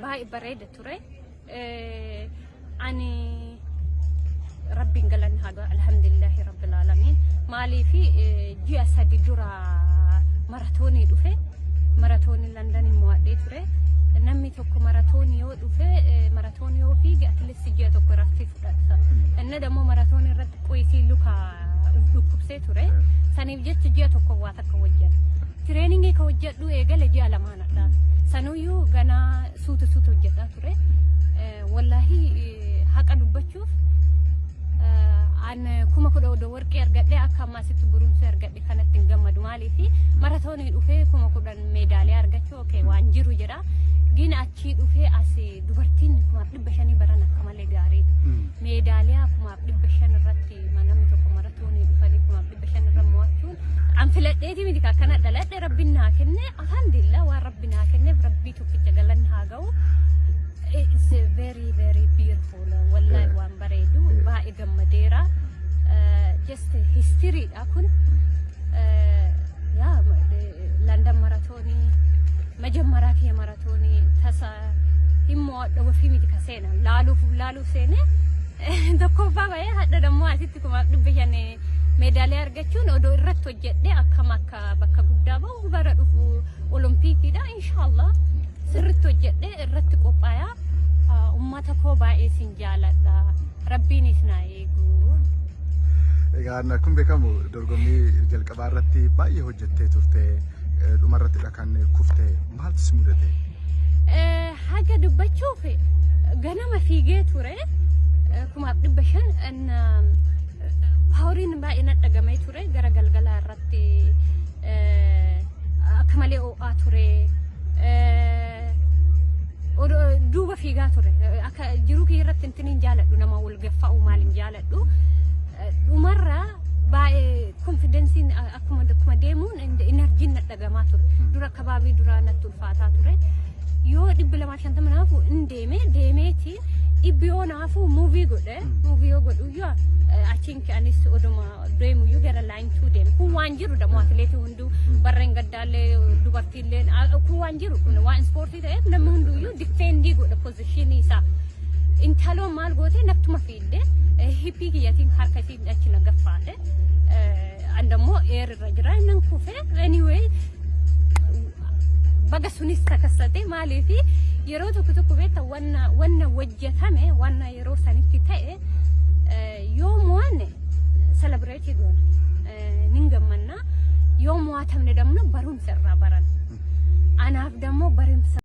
Baay'ee bareeda ture. Ani Rabbiin galanni haa gahu, alhamdulillahi rabbil aalamiin. Maaliif, ji'a 3 dura maratoonii dhufe, maratoonii London mo'adhee ture. Namni tokko maratoonii yoo dhufe, maratoonii yoo fiige, at least ji'a 1 irratti fudhata. Inni dammoo maratoonii irratti qoyisii luka dhukkubsee ture. Saniif jecha ji'a 1 waa takka hojjedha. Trainingii ka hojjedhu eegale ji'a lamaanadha. Sanuyyuu ganaa suuta suuta hojjetaa ture. Wallaahi, haqa dubbachuuf, an 10,000 odoo warqee argadhe akka ammaa asitti burumsee argadhe kanatti hin gammadu. Maaliif, maratoonii dhufee 10,000 meedaaliyaa argachuu, okay, waan jiru jedha. Gina achii dhufee as dubartiin 5,500 baran akka malee gaariidha. Meedaaliyaa 5,500 irratti namni tokko maratoonii dhufanii 5,500 irra mo'achuun, an filadheeti miti, akkana dhaladhe, Rabbiin naa kenne. Alhamdulillah, waan Rabbi naa kenneef Rabbii tokkicha galanni haa ga'u. It's very very beautiful. Wallahi, waan bareedu, baay'ee gammadeera. Just history dha kun. Yaa London maratoonii መጀመሪያ kee maratoonii tasa hin mo'adha ofii miti ka seenan, laaluuf laaluuf seene, tokkoffaa bahee, hadha dammoo asitti 5,500 meedaaliyaa argachuun, odoo irratti hojjedhe akkam akka bakka guddaa bahu. Bara dhufu Olompiikiidha, inshaallah sirritti hojjedhe irratti qophaayaa. Ummata koo baay'ee sin jaaladha, Rabbiinis naa eegu. Egaa akkuma beekamu dorgommii jalqabaa irratti baay'ee hojjettee turte, dhumarrattidha kan kufte. Maaltu si mudate? Haga dubbachuuf, ganama fiigee ture 5,500, poweriin baay'ee na dhagamee ture. Gara galgalaa irratti akka malee ho'aa ture. Duuba fiigaa ture. Akka jiruu kiyya irratti intin hin jaaladhu, nama wal gaffa'u maal hin jaaladhu. Dhumarra baay'ee confidenceiin akkuma deemuun energyn na dhagamaa ture. Dura kabaabii duraa natti ulfaataa ture. Yoo 250 naafu hin deeme, deemeeti dhibbi yoo naafu move godhe, move yoo godhu yoo achiin anis oduma deemuyyuu gara line two deeme. Kun waan jiru dammoo atileetii hunduu, barreen gaddaallee dubartiillee, kun waan jiru, kun waan ispoortii ta'eef namni hunduyyuu defend godha positionii isaa. Intaloon maal goote, nattuma fiidde, hipii kiyyatiin harka isii achi na gaffaate. An dammoo air irra jira, nan kufe. Anyway, baga sunis takassate. Maaliif, yeroo tokko tokko beekta, wanna hojjetame, wanna yeroo sanitti ta'e, yoo mo'anne celebrate goona, nin gammanna. Yoo mo'atamne dammoo barumsa irraa baran. Anaaf dammoo barumsa.